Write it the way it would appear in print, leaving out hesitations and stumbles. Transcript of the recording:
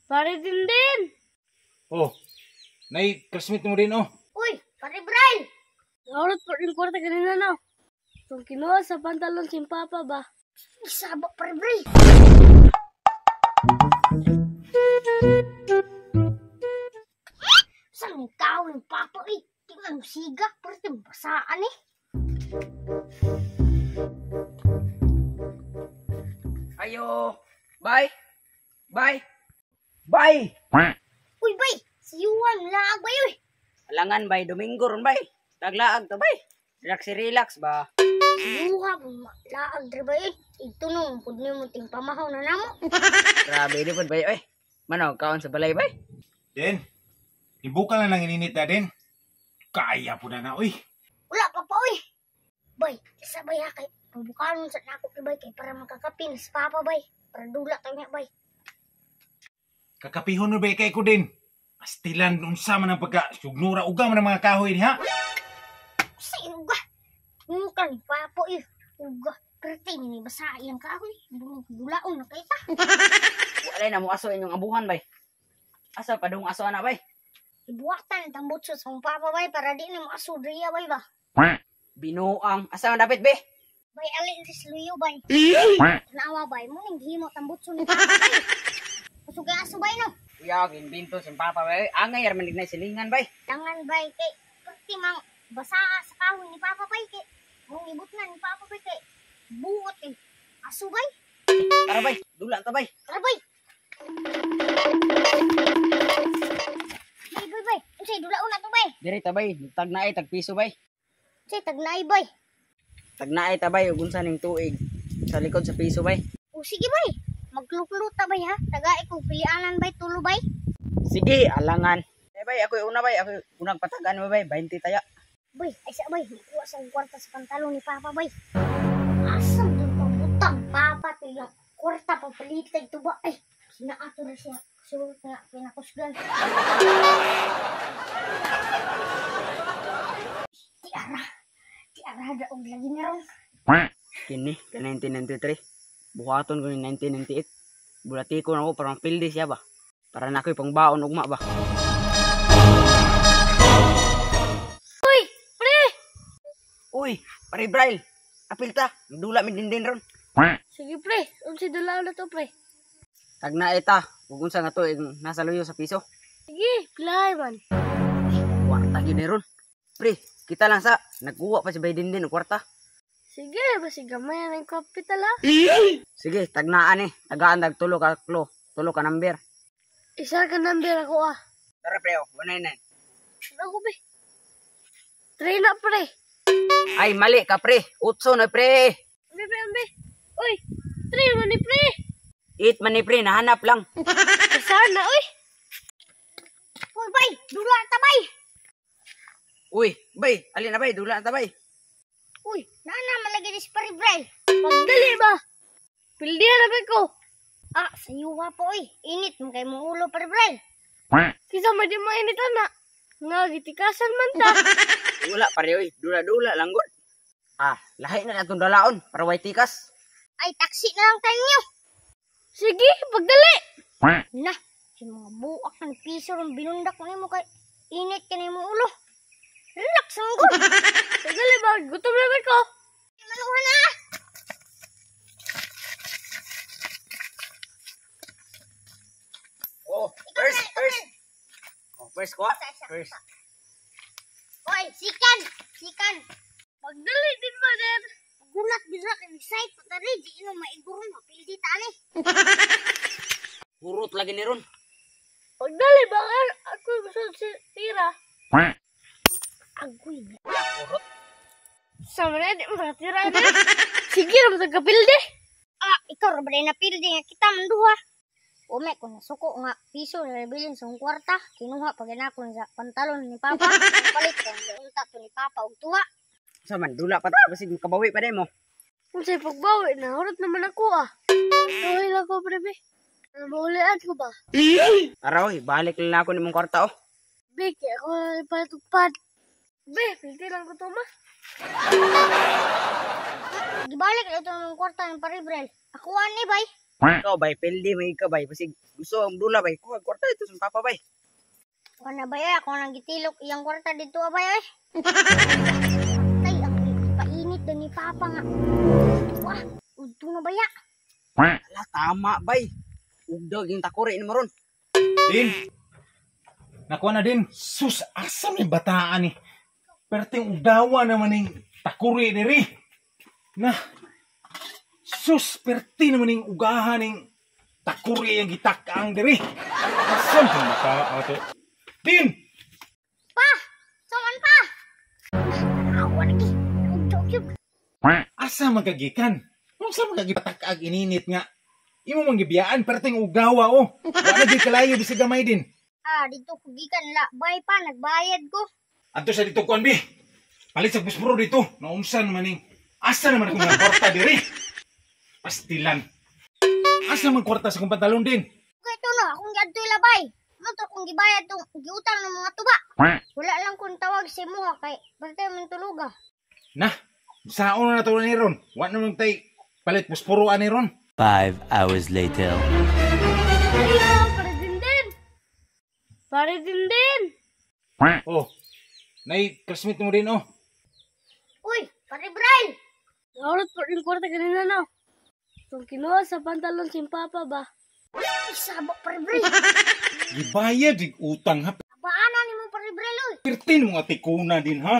Pare Dindin! Oh, nay classmate mo din oh. Uy, Pare Braille! Naurot po rin kwarta kanina no. Kung kinuha sa pantalon si Papa ba? Isaba, Pare Braille! Saan tao yung Papa eh? Di man siga, pero di basaan eh. Ayo, bye. Bye. Bye. Uy, bay! Si Yuan, laag bay uy! Alangan bay, Domingo ron bay. Taglaag ta bay. Relax relax ba. Yuha, laag dre bay uy. Igtunong, pud nimo ting pamahaw na namo. Grabe di pud bay oy. Manaw kaon sa balay bay. Den, ibuka na nang ininit na den. Kaya po na na uy. Wala pa pa uy. Bay, isa bay ha kay pabukanon sa nako kay bay kay para makakapin sa papa bay. Para dula tayo niya bay. Kakapihon no bay kay ko din. Pastilan unsa man ang pagka sugnura uga man ang mga kahoy diha. Sa uga. Ngukang papa uy. Uga. Perti ni basa iyang kahoy. Dulaon na kay ta. Walay na mo aso inyong abuhan bay. Asa pa dong aso ana bay? Ibuwatan ang butso sa mong papa bay para di na mo aso driya bay ba. Binuang asa man dapit be? Bay alin sa luyo bay. Tanawa bay mo ning gihimo tang butso ni papa bay. Kusog ang aso bay no. Kuya, ginbinto si papa bay. Angay ra man na silingan bay. Tangan bay kay perti mang basa sa kahoy ni papa bay kay mong ibutnan ni papa bay kay buot kay aso bay. Tara bay, dula ta bay. Tara bay. Bay bay bay, unsay dulaon na to bay? Diri ta bay, tagnaay tag piso bay. Unsay tagnaay bay? Tagnaay ta bay ug unsa ning tuig sa likod sa piso bay. O sige bay, magluklo ta bay ha. Tagai kog pilianan bay tulo bay. Sige, alangan. Eh bay, ako'y una bay, ako'y unang patagan mo bay, 20 taya. Bay, ay sa bay, makuha sa kwarta sa pantalon ni papa bay. Asam dun pang papa to yung kwarta papalitay to ba? Ay, sinaato na siya. Suot nga, pinakusgan. Di ara daog lagi na ron. Kini, ka 1993. Buhaton ko ni 1998. Bulati ko na ako, parang pildi siya ba? Para na ako'y pangbaon ugma ba? Uy, pre! Uy, Pare Braille! Apil ta, dula mi din ron. Sige pre, unsay dulaon na to pre? Tagnaay ta, ug unsa nga tuig nasa luyo sa piso. Sige, pilahay man. Kwarta gyud ni ron. Pre, kita lang sa nagkuha pa si Bay Dindin og kwarta. Sige, basig gamay na yung kapital ha. Sige, tagnaan eh. Tagaan tag tulo ka klo, tulo ka number. Isa ka number ako ah. Tara pre, oh, 199. Ako be. 3 na pre. Ay, mali ka pre. 8 na pre. Ambe, pre, ambe. Uy, 3 man ni pre. 8 man ni pre, nahanap lang. Sana, uy. Uy, bay, dula ta bay. Uy, bay, alin na bay, dula ta bay. Uy, nana malagi di si Pare Braille. Pagdali ba? Pildihan na ba ko? Ah, sa yuwa po uy. Init mo kay mong ulo, Pare Braille. Kisa man di mainit ana. Nga, gitikasan man ta. Wala pare uy, dula-dula lang gud. Ah, lahi na atong dalaon para way tikas. Ay, taksi na lang tayo niyo. Sige, pagdali. Na, si mga buak ng piso ron binundak mo nimo kay init ka na imong ulo. Relax ang gud. Pagdali ba? Gutom na ba ko? Manuha na. Oh, first, first. Oh, first ko. First. Oy, sikan, sikan. Pagdali din ba din? Gulat bigla kay excite pa tari di ino maiguro mapildi ta ani. Hurot lagi ni ron. Pagdali ba ako gusto si tira? Agoy. Hurot. Sa mga di mo tira na. Sige ra mo kapildi. Ah, ikaw ra ba na pildi nga kita man duha. Ume ko nasuko nga piso na nabilin sa kwarta, kinuha pag inakon sa pantalon ni papa. Palit ko unta to ni papa og tuwa. Sa man dula pa ta basig makabawi pa mo. Unsay pagbawi na hurot naman ako ah. Tuwi lang ko pre be. Ano maulian ko ba? Tara oy, balik lang ako nimong kwarta oh. Be, kaya ako ipatupad. Be, pildi lang ko to ma. Gibalik na ito ng kwarta ng Pare Braille. Ako ani bay. Ikaw bay, pildi may ka bay. Basig gusto ang dula bay. Kuha kwarta dito sa papa bay. Ako na bay, ako nang gitilok iyang kwarta dito ah, bay ay. Tay, ang painit doon ni Papa nga. Wah, udto na baya. Ala, tama bay. Ugdog yung takuri ni maron. Din. Nakuha na din. Sus, asa may bataan ni. Perting udawa naman ning takuri diri. Na. Sus, perti naman ning ugahan ning takuri ang gitak-ang diri. Asa man bataan to? Din! Pa! Suman pa! Ako lagi. Udto gyud. Asa man kagikan? Unsa man kagipatak-ag ininit nga? Imo man gibiyaan perting ugawa oh. Wala gyud kalayo bisag gamay din. Ah, dito ko gikan la bay pa nagbayad ko. Adto sa dito kuan bi. Palit sa buspro dito. Naunsan man ning. Asa naman akong mga kwarta diri? Pastilan. Asa man kwarta sa akong pantalon din? Kay ito na akong giadtoy labay. Mo to akong gibayad tong giutang ng mga tuba. Wala lang kung tawag sa imuha kay bantay man tuluga. Na, saon na nato ni ron. Wa naman tay palit buspro ani ron. 5 hours later. Ayo, pare din din. Pare din din. Oh. Nay classmate mo din oh. Uy, pare Brian. Nahurot po rin kwarta kanina no. Itong kinuha sa pantalon si Papa ba? Ay, sabak pare Brian. Gibayad dig utang ha. Paana nimo pare Brian oy. Pertin mo nga tikuna din ha.